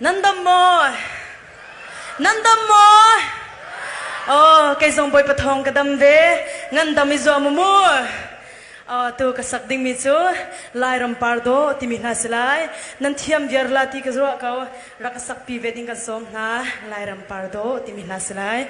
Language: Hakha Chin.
Nan dam maw? Nan dam maw? Oh, kei zong Bawipa thawng ka dam ve. Ngan dam i zuam mu. Oh, tu ka sak dingmi cu Lairam par dawh timi hla si lai. Nan thiam viar la ti ka ruah ko. Rak ka sak pi ve ding kan sawm hna. Lairam par dawh timi hla si lai.